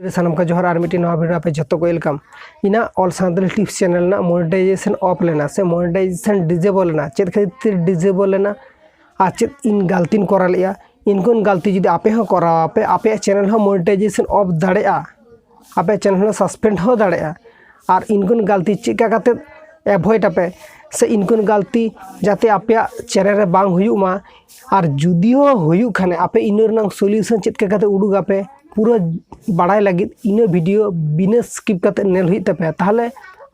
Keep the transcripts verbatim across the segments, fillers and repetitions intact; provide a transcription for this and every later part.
ᱥᱟᱱᱟᱢ ᱠᱚ ᱡᱚᱦᱟᱨ᱾ ᱟᱨ ᱢᱤᱫᱴᱤᱡ ᱱᱚᱣᱟ ᱵᱷᱤᱰᱤᱭᱳ ᱟᱯᱮ ᱡᱚᱛᱚ ᱠᱚ ᱣᱮᱞᱠᱟᱢ᱾ ᱤᱧᱟᱹᱜ ᱚᱞ ᱥᱟᱱᱛᱟᱲᱤ ᱴᱤᱯᱥ ᱪᱮᱱᱮᱞ ᱨᱮᱱᱟᱜ ᱢᱚᱱᱤᱴᱟᱭᱡᱮᱥᱚᱱ ᱚᱯᱷ ᱞᱮᱱᱟ ᱥᱮ ᱢᱚᱱᱤᱴᱟᱭᱡᱮᱥᱚᱱ ᱰᱤᱥᱮᱵᱚᱞ ᱞᱮᱱᱟ, ᱪᱮᱫ ᱠᱷᱟᱹᱛᱤᱨ ᱛᱮ ᱰᱤᱥᱮᱵᱚᱞ ᱞᱮᱱᱟ ᱟᱨ ᱪᱮᱫ ᱤᱧ ᱜᱟᱞᱛᱤᱧ ᱠᱚᱨᱟᱣ ᱞᱮᱫᱼᱟ, ᱤᱱᱠᱩᱱ ᱜᱟᱞᱛᱤ ᱡᱩᱫᱤ ᱟᱯᱮ ᱦᱚᱸ ᱠᱚᱨᱟᱣ ᱟᱯᱮ, ᱟᱯᱮᱭᱟᱜ ᱪᱮᱱᱮᱞ ᱦᱚᱸ ᱢᱚᱱᱤᱴᱟᱭᱡᱮᱥᱚᱱ ᱚᱯᱷ ᱫᱟᱲᱮᱭᱟᱜᱼᱟ, ᱟᱯᱮᱭᱟᱜ ᱪᱮᱱᱮᱞ ᱦᱚᱸ ᱥᱟᱥᱯᱮᱱᱰ ᱦᱚᱸ ᱫᱟᱲᱮᱭᱟᱜᱼᱟ᱾ ᱟᱨ ᱤᱱᱠᱩᱱ ᱜᱟᱞᱛᱤ ᱪᱮᱫ ᱞᱮᱠᱟ ᱠᱟᱛᱮ ᱮᱵᱷᱚᱭᱮᱰ ᱟᱯᱮ ᱥᱮ ᱤᱱᱠᱩᱱ ᱜᱟᱞᱛᱤ ᱡᱟᱛᱮ ᱟᱯᱮᱭᱟᱜ ᱪᱮᱱᱮᱞ ᱨᱮ ᱵᱟᱝ ᱦᱩᱭᱩᱜ ᱢᱟ, ᱟᱨ ᱡᱩᱫᱤ ᱦᱚᱸ ᱦᱩᱭᱩᱜ ᱠᱷᱟᱱ ᱟᱯᱮ ᱤᱱᱟᱹ ᱨᱮᱱᱟᱜ ᱥᱚᱞᱤᱭᱩᱥᱚᱱ ᱪᱮᱫ ᱞᱮᱠᱟ ᱠᱟᱛᱮ ᱩᱰᱩᱠ ᱟᱯᱮ, ᱯᱩᱨᱟᱹ ᱵᱟᱲᱟᱭ ᱞᱟᱹᱜᱤᱫ ᱤᱱᱟᱹ ᱵᱷᱤᱰᱤᱭᱳ ᱵᱤᱱᱟᱹ ᱥᱠᱤᱯ ᱠᱟᱛᱮ ᱧᱮᱞ ᱦᱩᱭᱩᱜ ᱛᱟᱯᱮᱭᱟ᱾ ᱛᱟᱦᱚᱞᱮ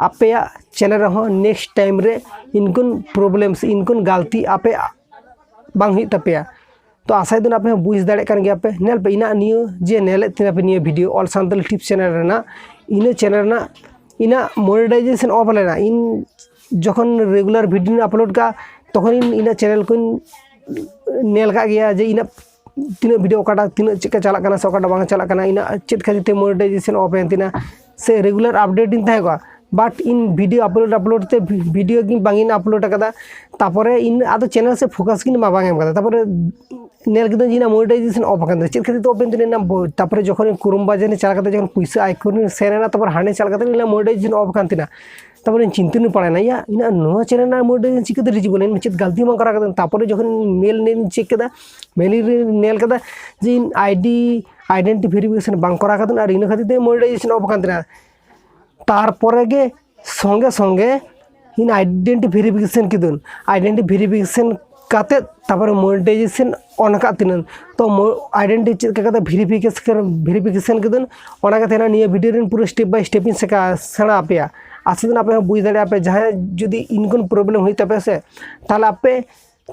ᱟᱯᱮᱭᱟᱜ ᱪᱮᱱᱮᱞ ᱨᱮᱦᱚᱸ ᱱᱮᱠᱥᱴ ᱴᱟᱭᱤᱢ ᱨᱮ ᱤᱱᱠᱩᱱ ᱯᱨᱚᱵᱞᱮᱢ ᱥᱮ ᱤᱱᱠᱩᱱ ᱜᱟᱞᱛᱤ ᱟᱯᱮ ᱵᱟᱝ ᱦᱩᱭᱩᱜ ᱛᱟᱯᱮᱭᱟ᱾ ᱛᱚ ᱟᱥᱟᱭ ᱫᱚ ᱟᱯᱮ ᱦᱚᱸ ᱵᱩᱡᱽ ᱫᱟᱲᱮᱭᱟᱜ ᱠᱟᱱ ᱜᱮᱭᱟ ᱯᱮ᱾ ᱧᱮᱞ ᱯᱮ, ᱤᱧᱟᱹᱜ ᱱᱤᱭᱟᱹ ᱡᱮ ᱧᱮᱞᱮᱫ ᱛᱤᱧᱟ ᱯᱮ ᱱᱤᱭᱟᱹ ᱵᱷᱤᱰᱤᱭᱳ ᱚᱞ ᱥᱟᱱᱛᱟᱲᱤ ᱴᱤᱯᱥ ᱪᱮᱱᱮᱞ ᱨᱮᱱᱟᱜ, ᱤᱱᱟᱹ ᱪᱮᱱᱮᱞ ᱨᱮᱱᱟᱜ ᱤᱧᱟᱹᱜ ᱢᱚᱱᱤᱴᱟᱭᱡᱮᱥᱚᱱ ᱚᱯᱷ ᱞᱮᱱᱟ᱾ ᱤᱧ ᱡᱚᱠᱷᱚᱱ ᱨᱮᱜᱩᱞᱟᱨ ᱵᱷᱤᱰᱤᱭᱳᱧ ᱟᱯᱞᱳᱰ ᱠᱟᱜᱼᱟ, ᱛᱚᱠᱷᱚᱱ ᱤᱧ ᱤᱧᱟᱹᱜ ᱪᱮᱱᱮᱞ ᱠᱚᱧ ᱧᱮᱞ ᱠᱟᱜ ᱜᱮᱭᱟ ᱡᱮ ᱤᱧᱟᱹᱜ ᱛᱤᱱᱟᱹᱜ ᱵᱷᱤᱰᱤᱭᱳ ᱚᱠᱟᱴᱟᱜ ᱛᱤᱱᱟᱹᱜ ᱪᱮᱫᱠᱟ ᱪᱟᱞᱟᱜ ᱠᱟᱱᱟ ᱥᱮ ᱚᱠᱟᱴᱟᱜ ᱵᱟᱝ ᱪᱟᱞᱟᱜ ᱠᱟᱱᱟ, ᱤᱧᱟᱹᱜ ᱪᱮᱫ ᱠᱷᱟᱹᱛᱤᱨ ᱛᱮ ᱢᱚᱱᱤᱴᱟᱭᱡᱮᱥᱚᱱ ᱚᱯᱷ ᱮᱱ ᱛᱤᱧᱟ ᱥᱮ ᱨᱮᱜᱩᱞᱟᱨ ᱟᱯᱰᱮᱴ ᱤᱧ ᱛᱟᱦᱮᱸ ᱠᱚᱜᱼᱟ᱾ ᱵᱟᱴ ᱤᱧ ᱵᱷᱤᱰᱤᱭᱳ ᱟᱯᱞᱳᱰ ᱟᱯᱞᱳᱰ ᱛᱮ ᱵᱷᱤᱰᱤᱭᱳ ᱜᱮ ᱵᱟᱝ ᱤᱧ ᱟᱯᱞᱳᱰ ᱟᱠᱟᱫᱟ᱾ ᱛᱟᱯᱚᱨᱮ ᱤᱧ ᱟᱫᱚ ᱪᱮᱱᱮᱞ ᱥᱮᱫ ᱯᱷᱳᱠᱟᱥ ᱜᱮ ᱵᱟᱝ ᱮᱢ ᱠᱟᱫᱟ᱾ ᱛᱟᱯᱚᱨᱮ ᱧᱮᱞ ᱠᱮᱫᱟᱹᱧ ᱡᱮ ᱤᱧᱟᱹᱜ ᱢᱚᱱᱤᱴᱟᱭᱡᱮᱥᱚᱱ ᱚᱯᱷ ᱟᱠᱟᱱ ᱛᱤᱧᱟ᱾ ᱪᱮᱫ ᱠᱷᱟᱹᱛᱤᱨ ᱛᱮ ᱚᱯᱷ ᱮᱱ ᱛᱤᱧᱟ? ᱤᱧᱟᱹᱜ ᱵᱚ-, ᱛᱟᱯᱚᱨᱮ ᱡᱚᱠᱷᱚᱱ ᱤᱧ ᱠᱨᱳᱢ ᱵᱨᱟᱣᱡᱟᱨ ᱨᱤᱧ ᱪᱟᱞᱟᱣ ᱠᱟᱛᱮ ᱡᱚᱠᱷᱚᱱ ᱯᱩᱭᱥᱟᱹ ᱟᱭᱠᱚᱱ ᱨᱤᱧ ᱥᱮᱱ ᱮᱱᱟ, ᱛᱟᱯᱚᱨ ᱦᱟᱸᱰᱮ ᱪᱟᱞᱟᱣ ᱠᱟᱛᱮ ᱤᱧᱟᱹᱜ ᱢᱚᱱᱤᱴᱟᱭᱡᱮᱥᱚᱱ ᱚᱯᱷ ᱟᱠᱟᱱ ᱛᱤᱧᱟ᱾ ᱛᱟᱯᱚᱨᱮ ᱤᱧ ᱪᱤᱱᱛᱟᱹ ᱨᱤᱧ ᱯᱟᱲᱟᱣᱮᱱᱟ, ᱭᱟ, ᱤᱧᱟᱹᱜ ᱱᱚᱣᱟ ᱪᱮᱱᱮᱞ ᱨᱮᱱᱟᱜ ᱢᱚᱱᱤᱴᱟᱭᱡᱮᱥᱚᱱ ᱪᱤᱠᱟᱹᱛᱮ ᱰᱤᱥᱮᱵᱚᱞ ᱮᱱᱟ? ᱤᱧ ᱪᱮᱫ ᱜᱟᱞᱛᱤ ᱦᱚᱸ ᱵᱟᱝ ᱠᱚᱨᱟᱣ ᱠᱟᱫᱟ᱾ ᱛᱟᱯᱚᱨᱮ ᱡᱚᱠᱷᱚᱱ ᱤᱧ ᱢᱮᱞ ᱨᱤᱧ ᱪᱮᱠ ᱠᱮᱫᱟ, ᱢᱮᱞ ᱨᱤᱧ ᱧᱮᱞ ᱠᱮᱫᱟ ᱡᱮ ᱤᱧ ᱟᱭᱰᱤ ᱟᱭᱰᱮᱱᱴᱤ ᱵᱷᱮᱨᱤᱯᱷᱤᱠᱮᱥᱚᱱ ᱵᱟᱝ ᱠᱚᱨᱟᱣ ᱠᱟᱫᱟ ᱟᱨ ᱤᱱᱟᱹ ᱠᱷᱟᱹᱛᱤᱨ ᱛᱮ ᱢᱚᱱᱤᱴᱟᱭᱡᱮᱥᱚᱱ ᱚᱯᱷ ᱟᱠᱟᱱ ᱛᱤᱧᱟ᱾ ᱛᱟᱨᱯᱚᱨᱮ ᱜᱮ ᱥᱚᱸᱜᱮ ᱥᱚᱸᱜᱮ ᱤᱧ ᱟᱭᱰᱮᱱᱴᱤ ᱵᱷᱮᱨᱤᱯᱷᱤᱠᱮᱥᱚᱱ ᱠᱤᱫᱟᱹᱧ᱾ ᱟᱭᱰᱮᱱᱴᱤ ᱵᱷᱮᱨᱤᱯᱷᱤᱠᱮᱥᱚᱱ ᱠᱟᱛᱮᱫ ᱛᱟᱨᱯᱚᱨᱮ ᱢᱚᱱᱤᱴᱟᱭᱡᱮᱥᱚᱱ ᱚᱱ ᱟᱠᱟᱫ ᱛᱤᱧᱟᱹᱧ᱾ ᱛᱚ ᱢᱚ-, ᱟᱭᱰᱮᱱᱴᱤ ᱪᱮᱫ ᱞᱮᱠᱟ ᱠᱟᱛᱮ ᱵᱷᱮᱨᱤᱯᱷᱤᱠᱮᱥᱚᱱ, ᱵᱷᱮᱨᱤᱯᱷᱤᱠᱮᱥᱚᱱ ᱠᱤᱫᱟᱹᱧ, ᱚᱱᱟ ᱠᱟᱛᱮ ᱱᱤᱭᱟᱹ ᱵᱷᱤᱰᱤᱭᱳ ᱨᱮᱱ ᱯᱩᱨᱟᱹ ᱥᱴᱮᱯ ᱵᱟᱭ ᱥᱴᱮᱯ ᱤᱧ ᱥᱮᱠᱟ-, ᱥᱮᱬᱟ ᱟᱯᱮᱭᱟ᱾ ᱟᱥᱟ ᱫᱚ ᱟᱯᱮ ᱦᱚᱸ ᱵᱩᱡᱽ ᱫᱟᱲᱮᱭᱟᱜᱼᱟ ᱯᱮ, ᱡᱟᱦᱟᱸᱭ ᱡᱩᱫᱤ ᱤᱱᱠᱩᱱ ᱯᱨᱚᱵᱞᱮᱢ ᱦᱩᱭᱩᱜ ᱛᱟᱯᱮᱭᱟ ᱥᱮ, ᱛᱟᱦᱚᱞᱮ ᱟᱯᱮ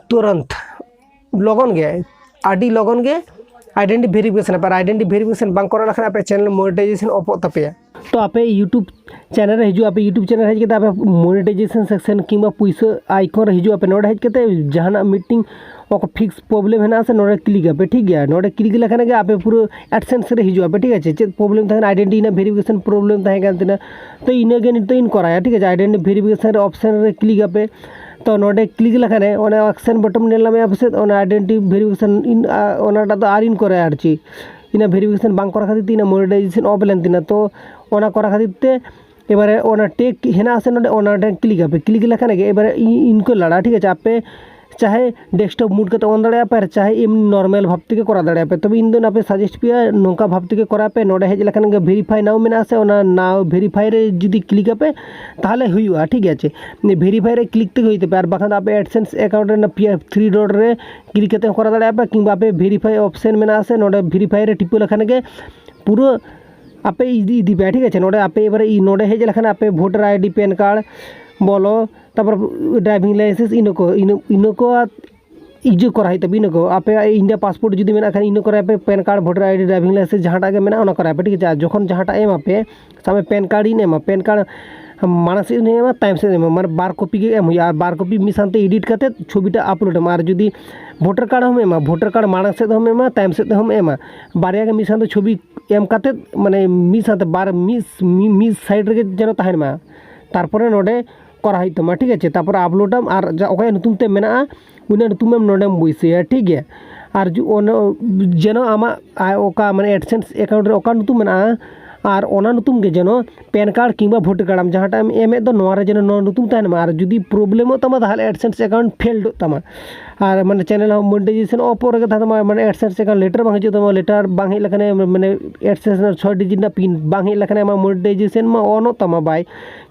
ᱛᱩᱨᱟᱱᱛ, ᱞᱚᱜᱚᱱ ᱜᱮ, ᱟᱹᱰᱤ ᱞᱚᱜᱚᱱ ᱜᱮ ᱟᱭᱰᱮᱱᱴᱤ ᱵᱷᱮᱨᱤᱯᱷᱤᱠᱮᱥᱚᱱ ᱟᱯᱮ᱾ ᱟᱨ ᱟᱭᱰᱮᱱᱴᱤ ᱵᱷᱮᱨᱤᱯᱷᱤᱠᱮᱥᱚᱱ ᱵᱟᱝ ᱠᱚᱨᱟᱣ ᱞᱮᱠᱷᱟᱱ ᱟᱯᱮ ᱪᱮᱱᱮᱞ ᱢᱚᱱᱤᱴᱟᱭᱡᱮᱥᱚᱱ ᱚᱯᱚᱜ ᱛᱟᱯᱮᱭᱟ᱾ ᱛᱚ ᱟᱯᱮ YouTube ᱪᱮᱱᱮᱞ ᱨᱮ ᱦᱤᱡᱩᱜ ᱟᱯᱮ, YouTube ᱪᱮᱱᱮᱞ ᱦᱮᱡ ᱠᱟᱛᱮ ᱟᱯᱮ ᱢᱚᱱᱤᱴᱟᱭᱡᱮᱥᱚᱱ ᱥᱮᱠᱥᱚᱱ ᱠᱤᱝᱵᱟ ᱯᱩᱭᱥᱟᱹ ᱟᱭᱠᱚᱱ ᱨᱮ ᱦᱤᱡᱩᱜ ᱟᱯᱮ᱾ ᱱᱚᱰᱮ ᱦᱮᱡ ᱠᱟᱛᱮ ᱡᱟᱦᱟᱱᱟᱜ ᱢᱤᱫᱴᱤᱝ ᱚᱠᱟ ᱯᱷᱤᱠᱥ ᱯᱨᱚᱵᱞᱮᱢ ᱦᱮᱱᱟᱜᱼᱟ ᱥᱮ, ᱱᱚᱰᱮ ᱠᱞᱤᱠ ᱟᱯᱮ, ᱴᱷᱤᱠ ᱜᱮᱭᱟ᱾ ᱱᱚᱰᱮ ᱠᱞᱤᱠ ᱞᱮᱠᱷᱟᱱ ᱜᱮ ᱟᱯᱮ ᱯᱩᱨᱟᱹ ᱮᱰᱥᱮᱱᱥ ᱨᱮ ᱦᱤᱡᱩᱜ ᱟᱯᱮ, ᱴᱷᱤᱠ ᱟᱪᱷᱮ᱾ ᱪᱮᱫ ᱯᱨᱚᱵᱞᱮᱢ ᱛᱟᱦᱮᱸ ᱠᱟᱱᱟ, ᱟᱭᱰᱮᱱᱴᱤ ᱨᱮᱱᱟᱜ ᱵᱷᱮᱨᱤᱯᱷᱤᱠᱮᱥᱚᱱ ᱯᱨᱚᱵᱞᱮᱢ ᱛᱟᱦᱮᱸ ᱠᱟᱱ ᱛᱤᱧᱟᱹ, ᱛᱚ ᱤᱱᱟᱹᱜᱮ ᱱᱤᱛᱚᱜ ᱤᱧ ᱠᱚᱨᱟᱭᱟ, ᱴᱷᱤᱠ ᱟᱪᱷᱮ᱾ ᱟᱭᱰᱮᱱᱴᱤ ᱵᱷᱮᱨᱤᱯᱷᱤᱠᱮᱥᱚᱱ ᱨᱮ ᱚᱯᱥᱮᱱ ᱨᱮ ᱠᱞᱤᱠ ᱟᱯᱮ᱾ ᱛᱚ ᱱᱚᱰᱮ ᱠᱞᱤᱠ ᱞᱮᱠᱷᱟᱱ ᱚᱱᱟ ᱮᱠᱥᱮᱱ ᱵᱚᱴᱚᱢ ᱧᱮᱞ ᱧᱟᱢᱮᱜᱼᱟ ᱯᱟᱥᱮᱡ, ᱚᱱᱟ ᱟᱭᱰᱮᱱᱴᱤ ᱵᱷᱮᱨᱤᱯᱷᱤᱠᱮᱥᱚᱱ ᱤᱱ, ᱟ, ᱚᱱᱟᱴᱟᱜ ᱫᱚ ᱟᱨ ᱤᱧ ᱠᱚᱨᱟᱭᱟ ᱟᱨ ᱪᱮᱫ᱾ ᱤᱱᱟᱹ ᱵᱷᱮᱨᱤᱯᱷᱤᱠᱮᱥᱚᱱ ᱵᱟᱝ ᱠᱚᱨᱟᱣ ᱠᱷᱟᱹᱛᱤᱨ ᱛᱮ ᱤᱱᱟᱹ ᱢᱚᱱᱤᱴᱟᱭᱡᱮᱥᱚᱱ ᱚᱯᱷ ᱞᱮᱱ ᱛᱤᱧᱟ᱾ ᱛᱚ ᱚᱱᱟ ᱠᱚᱨᱟᱣ ᱠᱷᱟᱹᱛᱤᱨ ᱛᱮ ᱮᱵᱟᱨᱮ ᱚᱱᱟ ᱴᱮᱠ ᱦᱮᱱᱟᱜ ᱟᱥᱮ ᱱᱚᱰᱮ, ᱚᱱᱟ ᱨᱮ ᱠᱞᱤᱠ ᱟᱯᱮ᱾ ᱠᱞᱤᱠ ᱞᱮᱠᱷᱟᱱ ᱜᱮ ᱮᱵᱟᱨᱮ ᱤᱱᱠᱩ ᱞᱟᱲᱟ, ᱴᱷᱤᱠ ᱟᱪᱷᱮ? ᱟᱯᱮ ᱪᱟᱦᱮ ᱰᱮᱥᱠᱴᱚᱯ ᱢᱩᱰ ᱠᱟᱛᱮ ᱚᱱ ᱫᱟᱲᱮᱭᱟᱜᱼᱟ ᱯᱮ, ᱟᱨ ᱪᱟᱦᱮ ᱮᱢᱱᱤ ᱱᱚᱨᱢᱟᱞ ᱵᱷᱟᱵ ᱛᱮᱜᱮ ᱠᱚᱨᱟᱣ ᱫᱟᱲᱮᱭᱟᱜᱼᱟ ᱯᱮ᱾ ᱛᱚᱵᱮ ᱤᱧ ᱫᱚ ᱟᱯᱮ ᱥᱟᱡᱮᱥᱴ ᱯᱮᱭᱟ, ᱱᱚᱝᱠᱟ ᱵᱷᱟᱵ ᱛᱮᱜᱮ ᱠᱚᱨᱟᱣ ᱯᱮ᱾ ᱱᱚᱰᱮ ᱦᱮᱡ ᱞᱮᱠᱷᱟᱱ ᱜᱮ ᱵᱷᱮᱨᱤᱯᱷᱟᱭ ᱱᱟᱣ ᱢᱮᱱᱟᱜᱼᱟ ᱥᱮ, ᱚᱱᱟ ᱱᱟᱣ ᱵᱷᱮᱨᱤᱯᱷᱟᱭ ᱨᱮ ᱡᱩᱫᱤ ᱠᱞᱤᱠ ᱟᱯᱮ, ᱛᱟᱦᱚᱞᱮ ᱦᱩᱭᱩᱜᱼᱟ, ᱴᱷᱤᱠ ᱟᱪᱷᱮ? ᱵᱷᱮᱨᱤᱯᱷᱟᱭ ᱨᱮ ᱠᱞᱤᱠ ᱛᱮᱜᱮ ᱦᱩᱭᱩᱜ ᱛᱟᱯᱮ᱾ ᱟᱨ ᱵᱟᱠᱷᱟᱱ ᱫᱚ ᱟᱯᱮ ᱮᱰᱥᱮᱱᱥ ᱮᱠᱟᱣᱩᱱᱴ ᱨᱮ ᱯᱤᱭᱟ ᱛᱷᱨᱤ ᱰᱚᱴ ᱨᱮ ᱠᱞᱤᱠ ᱠᱟᱛᱮ ᱦᱚᱸ ᱠᱚᱨᱟᱣ ᱫᱟᱲᱮᱭᱟᱜᱼᱟ ᱯᱮ, ᱠᱤᱝᱵᱟ ᱟᱯᱮ ᱵᱷᱮᱨᱤᱯᱷᱟᱭ ᱚᱯᱥᱮᱱ ᱢᱮᱱᱟᱜᱼᱟ ᱥᱮ, ᱱᱚᱰᱮ ᱵᱷᱮᱨᱤᱯᱷᱟᱭ ᱨᱮ ᱴᱤᱯᱟᱹ ᱞᱮᱠᱷᱟᱱ ᱜᱮ ᱯᱩᱨᱟᱹ ᱟᱯᱮ ᱤᱫᱤ ᱤᱫᱤ ᱯᱮ, ᱴᱷᱤᱠ ᱟᱪᱷᱮ? ᱱᱚᱰᱮ ᱟᱯᱮ ᱮᱵᱟᱨᱮ ᱤ-, ᱱᱚᱰᱮ ᱦᱮᱡ ᱞᱮᱠᱷᱟᱱ ᱟᱯᱮ ᱵᱷᱳᱴᱟᱨ ᱟᱭᱰᱤ, ᱯᱮᱱ ᱠᱟᱨᱰ ᱵᱚᱞᱚ, ᱛᱟᱨᱯᱚᱨ ᱰᱨᱟᱭᱵᱷᱤᱝ ᱞᱟᱭᱥᱮᱱᱥ, ᱤᱱᱟᱹ ᱠᱚ, ᱤᱱᱟᱹ, ᱤᱱᱟᱹ ᱠᱚ ᱤᱭᱟᱹ ᱠᱚᱨᱟᱣ ᱦᱩᱭᱩᱜ ᱛᱟᱯᱮ, ᱤᱱᱟᱹ ᱠᱚ ᱟᱯᱮᱭᱟᱜ ᱤᱱᱰᱤᱭᱟ ᱯᱟᱥᱯᱳᱨᱴ ᱡᱩᱫᱤ ᱢᱮᱱᱟᱜ ᱠᱷᱟᱱ ᱤᱱᱟᱹ ᱠᱚᱨᱟᱣ ᱯᱮ, PAN card, voter ID, driving licence ᱡᱟᱦᱟᱸᱴᱟᱜ ᱜᱮ ᱢᱮᱱᱟᱜᱼᱟ ᱚᱱᱟ ᱠᱚᱨᱟᱣ ᱯᱮ, ᱴᱷᱤᱠ ᱟᱪᱷᱮ? ᱟᱨ ᱡᱚᱠᱷᱚᱱ ᱡᱟᱦᱟᱸᱴᱟᱜ ᱮᱢ ᱟᱯᱮ, ᱥᱟᱵ ᱢᱮ ᱯᱮᱱ ᱠᱟᱨᱰ ᱤᱧ ᱮᱢᱟ, ᱯᱮᱱ ᱠᱟᱨᱰ ᱢᱟᱲᱟᱝ ᱥᱮᱫ ᱤᱧ ᱮᱢᱟ, ᱛᱟᱭᱚᱢ ᱥᱮᱫ ᱮᱢᱟ, ᱢᱟᱱᱮ ᱵᱟᱨ ᱠᱚᱯᱤ ᱜᱮ ᱮᱢ ᱦᱩᱭᱩᱜᱼᱟ᱾ ᱟᱨ ᱵᱟᱨ ᱠᱚᱯᱤ ᱢᱤᱫ ᱥᱟᱶᱛᱮ ᱮᱰᱤᱴ ᱠᱟᱛᱮ ᱪᱷᱚᱵᱤᱴᱟ ᱟᱯᱞᱳᱰ ᱮᱢᱟ᱾ ᱟᱨ ᱡᱩᱫᱤ ᱵᱷᱳᱴᱟᱨ ᱠᱟᱨᱰ ᱦᱚᱸᱢ ᱮᱢᱟ, ᱵᱷᱳᱴᱟᱨ ᱠᱟᱨᱰ ᱢᱟᱲᱟᱝ ᱥᱮᱫ ᱦᱚᱸᱢ ᱮᱢᱟ, ᱛᱟᱭᱚᱢ ᱥᱮᱫ ᱦᱚᱸᱢ ᱮᱢᱟ, ᱵᱟᱨᱭᱟ ᱜᱮ ᱢᱤᱫ ᱥᱟᱶᱛᱮ ᱪᱷᱚᱵᱤ ᱮᱢ ᱠᱟᱛᱮ, ᱢᱟᱱᱮ ᱢᱤᱫ ᱥᱟᱶᱛᱮ ᱵᱟᱨ ᱢᱤᱫ, ᱢᱤᱫ, ᱢᱤᱫ ᱥᱟᱭᱤᱰ ᱨᱮᱜᱮ ᱡᱮᱱᱚ ᱛᱟᱦᱮᱱ ᱢᱟ᱾ ᱛᱟᱨᱯᱚᱨᱮ ᱱᱚᱰᱮ ᱠᱚᱨᱟᱣ ᱦᱩᱭᱩᱜ ᱛᱟᱢᱟ, ᱴᱷᱤᱠ ᱟᱪᱷᱮ? ᱛᱟᱨᱯᱚᱨᱮ ᱟᱯᱞᱳᱰᱟᱢ, ᱟᱨ ᱡᱟ ᱚᱠᱚᱭᱟᱜ ᱧᱩᱛᱩᱢ ᱛᱮ ᱢᱮᱱᱟᱜᱼᱟ ᱩᱱᱤᱭᱟᱜ ᱧᱩᱛᱩᱢᱮᱢ ᱱᱚᱰᱮᱢ ᱵᱟᱹᱭᱥᱟᱹᱭᱟ, ᱴᱷᱤᱠ ᱜᱮᱭᱟ? ᱟᱨ ᱡᱩ-, ᱚᱱᱟ, ᱡᱮᱱᱚ ᱟᱢᱟᱜ ᱟ-, ᱚᱠᱟ ᱢᱟᱱᱮ ᱮᱰᱥᱮᱱᱥ ᱮᱠᱟᱣᱩᱱᱴ ᱨᱮ ᱚᱠᱟ ᱧᱩᱛᱩᱢ ᱢᱮᱱᱟᱜᱼᱟ, ᱟᱨ ᱚᱱᱟ ᱧᱩᱛᱩᱢ ᱜᱮ ᱡᱮᱱᱚ ᱯᱮᱱ ᱠᱟᱨᱰ ᱠᱤᱝᱵᱟ ᱵᱷᱳᱴᱟᱨ ᱠᱟᱨᱰ ᱟᱢ ᱡᱟᱦᱟᱸᱴᱟᱜ ᱮᱢ ᱮᱢᱮᱫ ᱫᱚ, ᱱᱚᱣᱟ ᱨᱮ ᱡᱮᱱᱚ ᱱᱚᱣᱟ ᱧᱩᱛᱩᱢ ᱛᱟᱦᱮᱱ ᱢᱟ᱾ ᱟᱨ ᱡᱩᱫᱤ ᱯᱨᱚᱵᱞᱮᱢᱚᱜ ᱛᱟᱢᱟ, ᱛᱟᱦᱚᱞᱮ ᱮᱰᱥᱮᱱᱥ ᱮᱠᱟᱣᱩᱱᱴ ᱯᱷᱮᱞᱰᱚᱜ ᱛᱟᱢᱟ᱾ ᱟᱨ ᱢᱟᱱᱮ ᱪᱮᱱᱮᱞ ᱦᱚᱸ ᱢᱚᱱᱤᱴᱟᱭᱡᱮᱥᱚᱱ ᱚᱯᱷ ᱯᱚᱨᱮ ᱜᱮ ᱛᱟᱦᱮᱱ ᱛᱟᱢᱟ, ᱢᱟᱱᱮ ᱮᱰᱥᱮᱱᱥ ᱮᱠᱟᱣᱩᱱᱴ ᱞᱮᱴᱟᱨ ᱵᱟᱝ ᱦᱤᱡᱩᱜ ᱛᱟᱢᱟ, ᱞᱮᱴᱟᱨ ᱵᱟᱝ ᱦᱮᱡ ᱞᱮᱠᱷᱟᱱ, ᱢᱟᱱᱮ ᱮᱰᱥᱮᱱᱥ ᱨᱮᱱᱟᱜ ᱪᱷᱚᱭ ᱰᱤᱡᱤᱴ ᱨᱮᱱᱟᱜ ᱯᱤᱱ ᱵᱟᱝ ᱦᱮᱡ ᱞᱮᱠᱷᱟᱱ ᱟᱢᱟᱜ ᱢᱚᱱᱤᱴᱟᱭᱡᱮᱥᱚᱱ ᱢᱟ ᱚᱱᱚᱜ ᱛᱟᱢᱟ ᱵᱟᱭ,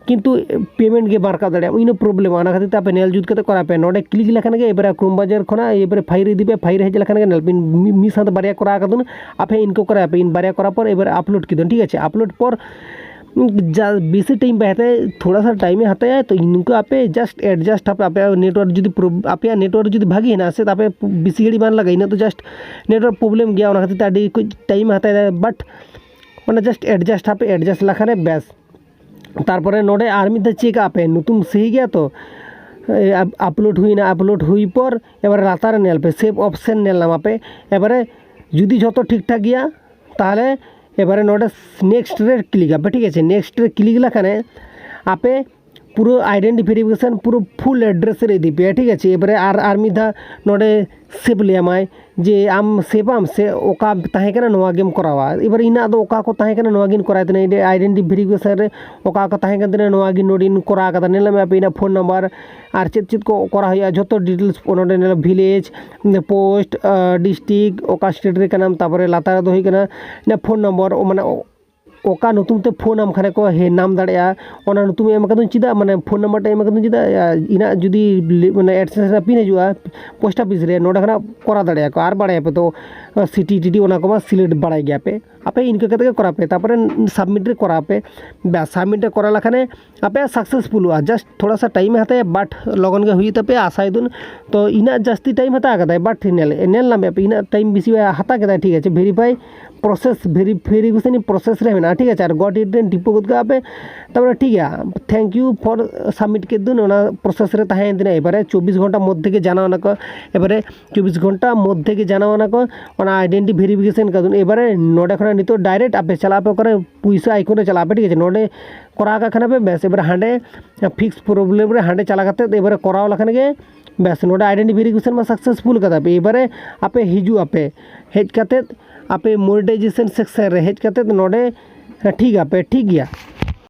ᱠᱤᱱᱛᱩ ᱯᱮᱢᱮᱱᱴ ᱜᱮ ᱵᱟᱝ ᱨᱟᱠᱟᱵ ᱫᱟᱲᱮᱭᱟᱜᱼᱟ, ᱤᱱᱟᱹ ᱯᱨᱚᱵᱞᱮᱢᱚᱜᱼᱟ᱾ ᱚᱱᱟ ᱠᱷᱟᱹᱛᱤᱨ ᱛᱮ ᱟᱯᱮ ᱧᱮᱞ ᱡᱩᱛ ᱠᱟᱛᱮ ᱠᱚᱨᱟᱣ ᱯᱮ᱾ ᱱᱚᱰᱮ ᱠᱞᱤᱠ ᱞᱮᱠᱷᱟᱱ ᱜᱮ ᱮᱵᱟᱨᱮ ᱠᱨᱳᱢ ᱵᱨᱟᱣᱡᱟᱨ ᱠᱷᱚᱱᱟᱜ ᱮᱵᱟᱨᱮ ᱯᱷᱟᱭᱤᱞ ᱤᱫᱤ ᱯᱮ, ᱯᱷᱟᱭᱤᱞ ᱦᱮᱡ ᱞᱮᱠᱷᱟᱱ ᱜᱮ ᱧᱮᱞ ᱯᱮ, ᱢᱤ-, ᱢᱤᱫ ᱥᱟᱶᱛᱮ ᱵᱟᱨᱭᱟ ᱠᱚᱨᱟᱣ ᱠᱟᱫᱟ, ᱟᱯᱮ ᱤᱱᱠᱟᱹ ᱠᱚᱨᱟᱣ ᱯᱮ, ᱤᱱ ᱵᱟᱨᱭᱟ ᱠᱚᱨᱟᱣ ᱯᱚᱨ ᱮᱵᱟᱨᱮ ᱟᱯᱞᱳᱰ ᱠᱮᱫᱟ, ᱴᱷᱤᱠ ᱟᱪᱷᱮ? ᱟᱯᱞᱳᱰ ᱯᱚᱨ ᱡᱟ ᱵᱮᱥᱤ ᱴᱟᱭᱤᱢ ᱵᱟᱭ ᱦᱟᱛᱟᱭᱟ, ᱛᱷᱚᱲᱟ ᱥᱟ ᱴᱟᱭᱤᱢᱮ ᱦᱟᱛᱟᱭᱟ, ᱛᱚ ᱤᱱᱠᱟᱹ ᱟᱯᱮ ᱡᱟᱥᱴ ᱮᱰᱡᱟᱥᱴ ᱟᱯᱮ, ᱟᱯᱮᱭᱟᱜ ᱱᱮᱴᱣᱟᱨᱠ ᱡᱩᱫᱤ ᱯᱨᱚᱵ-, ᱟᱯᱮᱭᱟᱜ ᱱᱮᱴᱣᱟᱨᱠ ᱡᱩᱫᱤ ᱵᱷᱟᱜᱮ ᱦᱮᱱᱟᱜᱼᱟ ᱥᱮ, ᱛᱚ ᱟᱯᱮ ᱵᱮᱥᱤ ᱜᱷᱟᱹᱲᱤᱡ ᱵᱟᱝ ᱞᱟᱜᱟᱜᱼᱟ, ᱤᱱᱟᱹᱜ ᱫᱚ ᱡᱟᱥᱴ ᱱᱮᱴᱣᱟᱨᱠ ᱯᱨᱚᱵᱞᱮᱢ ᱜᱮᱭᱟ, ᱚᱱᱟ ᱠᱷᱟᱹᱛᱤᱨ ᱛᱮ ᱟᱹᱰᱤ ᱠᱟᱹᱡ ᱴᱟᱭᱤᱢᱮ ᱦᱟᱛᱟᱭᱟ, ᱵᱟᱴ ᱚᱱᱟ ᱡᱟᱥᱴ ᱮᱰᱡᱟᱥᱴ ᱟᱯᱮ, ᱮᱰᱡᱟᱥᱴ ᱞᱮᱠᱷᱟᱱ ᱵᱮᱥ᱾ ᱛᱟᱨᱯᱚᱨᱮ ᱱᱚᱰᱮ ᱟᱨ ᱢᱤᱫ ᱫᱷᱟᱣ ᱪᱮᱠ ᱟᱯᱮ, ᱧᱩᱛᱩᱢ ᱥᱟᱹᱦᱤ ᱜᱮᱭᱟ ᱛᱚ? ᱮ, ᱟᱯ-, ᱟᱯᱞᱳᱰ ᱦᱩᱭᱱᱟ, ᱟᱯᱞᱳᱰ ᱦᱩᱭ ᱯᱚᱨ ᱮᱵᱟᱨᱮ ᱞᱟᱛᱟᱨ ᱨᱮ ᱧᱮᱞ ᱯᱮ, ᱥᱮᱵᱷ ᱚᱯᱥᱮᱱ ᱧᱮᱞ ᱧᱟᱢ ᱟᱯᱮ᱾ ᱮᱵᱟᱨᱮ ᱡᱩᱫᱤ ᱡᱷᱚᱛᱚ ᱴᱷᱤᱠ ᱴᱷᱟᱠ ᱜᱮᱭᱟ, ᱛᱟᱦᱚᱞᱮ ᱮᱵᱟᱨᱮ ᱱᱚᱰᱮ ᱱᱮᱠᱥᱴ ᱨᱮ ᱠᱞᱤᱠ ᱟᱯᱮ, ᱴᱷᱤᱠ ᱟᱪᱷᱮ? ᱱᱮᱠᱥᱴ ᱨᱮ ᱠᱞᱤᱠ ᱞᱮᱠᱷᱟᱱᱮ ᱟᱯᱮ ᱯᱩᱨᱟᱹ identity verification ᱯᱩᱨᱟᱹ full address ᱨᱮ ᱤᱫᱤ ᱯᱮᱭᱟ, ᱴᱷᱤᱠ ᱟᱪᱷᱮ᱾ ᱮᱵᱟᱨᱮ ᱟᱨ ᱟᱨ ᱢᱤᱫ ᱫᱷᱟᱣ ᱱᱚᱰᱮ save ᱞᱟᱹᱭᱟᱢᱟᱭ ᱡᱮ ᱟᱢ save ᱟᱢ ᱥᱮ ᱚᱠᱟ ᱛᱟᱦᱮᱸ ᱠᱟᱱᱟ ᱱᱚᱣᱟ ᱜᱮᱢ ᱠᱚᱨᱟᱣᱟ᱾ ᱮᱵᱟᱨ ᱤᱧᱟᱹᱜ ᱫᱚ ᱚᱠᱟ ᱠᱚ ᱛᱟᱦᱮᱸ ᱠᱟᱱᱟ ᱱᱚᱣᱟ ᱜᱤᱧ ᱠᱚᱨᱟᱣ ᱛᱟᱦᱮᱱᱟ, identity verification ᱨᱮ ᱚᱠᱟ ᱠᱚ ᱛᱟᱦᱮᱸ ᱠᱟᱱ ᱛᱤᱧᱟᱹ ᱱᱚᱣᱟ ᱜᱮ ᱱᱚᱰᱮᱧ ᱠᱚᱨᱟᱣ ᱠᱟᱫᱟ᱾ ᱧᱮᱞ ᱢᱮ ᱟᱯᱮ ᱤᱧᱟᱹᱜ phone number ᱟᱨ ᱪᱮᱫ ᱪᱮᱫ ᱠᱚ ᱠᱚᱨᱟᱣ ᱦᱩᱭᱩᱜᱼᱟ, ᱡᱷᱚᱛᱚ details ᱱᱚᱰᱮ ᱧᱮᱞ village, post, district, ᱚᱠᱟ state ᱨᱮ ᱠᱟᱱᱟᱢ, ᱛᱟᱨᱯᱚᱨᱮ ᱞᱟᱛᱟᱨ ᱨᱮᱫᱚ ᱦᱩᱭᱩᱜ ᱠᱟᱱᱟ ᱤᱧᱟᱹᱜ phone number, ᱢᱟᱱᱮ ᱚᱠᱟ ᱧᱩᱛᱩᱢ ᱛᱮ ᱯᱷᱳᱱ ᱟᱢ ᱠᱷᱟᱱ ᱠᱚ ᱦᱮᱸ ᱧᱟᱢ ᱫᱟᱲᱮᱭᱟᱜᱼᱟ, ᱚᱱᱟ ᱧᱩᱛᱩᱢ ᱮᱢ ᱟᱠᱟᱫᱟᱹᱧ ᱪᱮᱫᱟᱜ, ᱢᱟᱱᱮ ᱯᱷᱳᱱ ᱱᱟᱢᱵᱟᱨ ᱴᱟᱜ ᱮᱢ ᱟᱠᱟᱫᱟᱹᱧ ᱪᱮᱫᱟᱜ? ᱤᱧᱟᱹᱜ ᱡᱩᱫᱤ ᱞᱤ-, ᱢᱟᱱᱮ AdSense ᱨᱮᱱᱟᱜ ᱯᱤᱱ ᱦᱤᱡᱩᱜᱼᱟ ᱯᱳᱥᱴ ᱚᱯᱷᱤᱥ ᱨᱮ, ᱱᱚᱸᱰᱮ ᱠᱷᱚᱱᱟᱜ ᱠᱚᱨᱟᱣ ᱫᱟᱲᱮᱭᱟᱜᱼᱟ ᱠᱚ᱾ ᱟᱨ ᱵᱟᱲᱟᱭᱟᱯᱮ ᱛᱚ, ᱥᱤᱴᱤ ᱴᱤᱴᱤ ᱚᱱᱟ ᱠᱚᱢᱟ ᱥᱤᱞᱮᱠᱴ ᱵᱟᱲᱟᱭ ᱜᱮᱭᱟ ᱯᱮ᱾ ᱟᱯᱮ ᱤᱱᱠᱟᱹ ᱠᱟᱛᱮ ᱜᱮ ᱠᱚᱨᱟᱣ ᱯᱮ, ᱛᱟᱨᱯᱚᱨᱮ ᱥᱟᱵᱢᱤᱴ ᱨᱮ ᱠᱚᱨᱟᱣ ᱯᱮ᱾ ᱵᱟᱥ, ᱥᱟᱵᱢᱤᱴ ᱨᱮ ᱠᱚᱨᱟᱣ ᱞᱮᱠᱷᱟᱱᱮ ᱟᱯᱮᱭᱟᱜ ᱥᱟᱠᱥᱮᱥᱯᱷᱩᱞᱚᱜᱼᱟ᱾ ᱡᱟᱥᱴ ᱛᱷᱚᱲᱟ ᱥᱟ ᱴᱟᱭᱤᱢ ᱮ ᱦᱟᱛᱟᱣᱟ, ᱵᱟᱴ ᱞᱚᱜᱚᱱ ᱜᱮ ᱦᱩᱭᱩᱜ ᱛᱟᱯᱮᱭᱟ ᱟᱥᱟᱭ ᱫᱩᱧ᱾ ᱛᱚ ᱤᱱᱟᱹᱜ ᱡᱟᱹᱥᱛᱤ ᱴᱟᱭᱤᱢ ᱦᱟᱛᱟᱣ ᱠᱟᱫᱟᱭ, ᱵᱟᱴ ᱧᱮᱞ ᱧᱮᱞ ᱧᱟᱢ ᱯᱮ ᱤᱱᱟᱹᱜ ᱴᱟᱭᱤᱢ ᱵᱮᱥᱤ ᱦᱟᱛᱟᱣ ᱠᱮᱫᱟᱭ, ᱴᱷᱤᱠ ᱟᱪᱷᱮ᱾ ᱵᱷᱮᱨᱤᱯᱷᱟᱭ ᱯᱨᱚᱥᱮᱥ, ᱵᱷᱮᱨᱤ ᱵᱷᱮᱨᱤᱯᱷᱤᱠᱮᱥᱚᱱ ᱯᱨᱚᱥᱮᱥ ᱨᱮ ᱢᱮᱱᱟᱜᱼᱟ, ᱴᱷᱤᱠ ᱟᱪᱷᱮ᱾ ᱟᱨ ᱜᱚᱴ ᱤᱴ ᱨᱮ ᱴᱤᱯᱟᱹ ᱜᱚᱫ ᱠᱟᱜᱼᱟ ᱯᱮ, ᱛᱟᱨᱯᱚᱨᱮ ᱴᱷᱤᱠ ᱜᱮᱭᱟ, thank you for submit ᱠᱮᱫ ᱫᱩᱧ, ᱚᱱᱟ ᱯᱨᱚᱥᱮᱥ ᱨᱮ ᱛᱟᱦᱮᱸᱭᱮᱱ ᱛᱤᱧᱟᱹ᱾ ᱮᱵᱟᱨᱮ ᱪᱚᱵᱵᱤᱥ ᱜᱷᱚᱱᱴᱟ ᱢᱚᱫᱽᱫᱷᱮ ᱜᱮ ᱡᱟᱱᱟᱣ ᱱᱟᱠᱚ, ᱮᱵᱟᱨᱮ ᱪᱚᱵᱵᱤᱥ ᱜᱷᱚᱱᱴᱟ ᱢᱚᱫᱽᱫᱷᱮ ᱜᱮ ᱡᱟᱱᱟᱣ ᱱᱟᱠᱚ ᱚᱱᱟ ᱟᱭᱰᱮᱱᱴᱤ ᱵᱷᱮᱨᱤᱯᱷᱤᱠᱮᱥᱚᱱ ᱠᱟᱫᱩᱧ᱾ ᱮᱵᱟᱨᱮ ᱱᱚᱰᱮ ᱠᱷᱚᱱᱟᱜ ᱱᱤᱛᱚᱜ ᱰᱟᱭᱨᱮᱠᱴ ᱟᱯᱮ ᱪᱟᱞᱟᱜ ᱟᱯᱮ ᱚᱠᱟᱨᱮ ᱯᱩᱭᱥᱟᱹ ᱟᱭᱠᱚᱱ ᱨᱮ ᱪᱟᱞᱟᱜ ᱟᱯᱮ, ᱴᱷᱤᱠ ᱟᱪᱷᱮ᱾ ᱱᱚᱰᱮ ᱠᱚᱨᱟᱣ ᱠᱟᱜ ᱠᱷᱟᱱ ᱯᱮ, ᱵᱮᱥ, ᱮᱵᱟᱨᱮ ᱦᱟᱸᱰᱮ ᱯᱷᱤᱠᱥ ᱯᱨᱚᱵᱞᱮᱢ ᱨᱮ ᱦᱟᱸᱰᱮ ᱪᱟᱞᱟᱣ ᱠᱟᱛᱮ ᱮᱵᱟᱨᱮ ᱠᱚᱨᱟᱣ ᱞᱮᱠᱷᱟᱱ ᱜᱮ ᱵᱮᱥ, ᱱᱚᱰᱮ ᱟᱭᱰᱮᱱᱴᱤ ᱵᱷᱮᱨᱤᱯᱷᱤᱠᱮᱥᱚᱱ ᱢᱟ ᱥᱟᱠᱥᱮᱥᱯᱷᱩᱞ ᱠᱟᱫᱟ ᱯᱮ᱾ ᱮᱵᱟᱨᱮ ᱟᱯᱮ ᱦᱤᱡᱩᱜ ᱟᱯᱮ, ᱦᱮᱡ ᱠᱟᱛᱮ ᱟᱯᱮ ᱢᱚᱱᱤᱴᱟᱭᱡᱮᱥᱚᱱ ᱥᱮᱠᱥᱚᱱ ᱨᱮ ᱦᱮᱡ ᱠᱟᱛᱮ ᱱᱚᱰᱮ ᱴᱷᱤᱠ ᱟᱯᱮ, ᱴᱷᱤᱠ ᱜᱮᱭᱟ᱾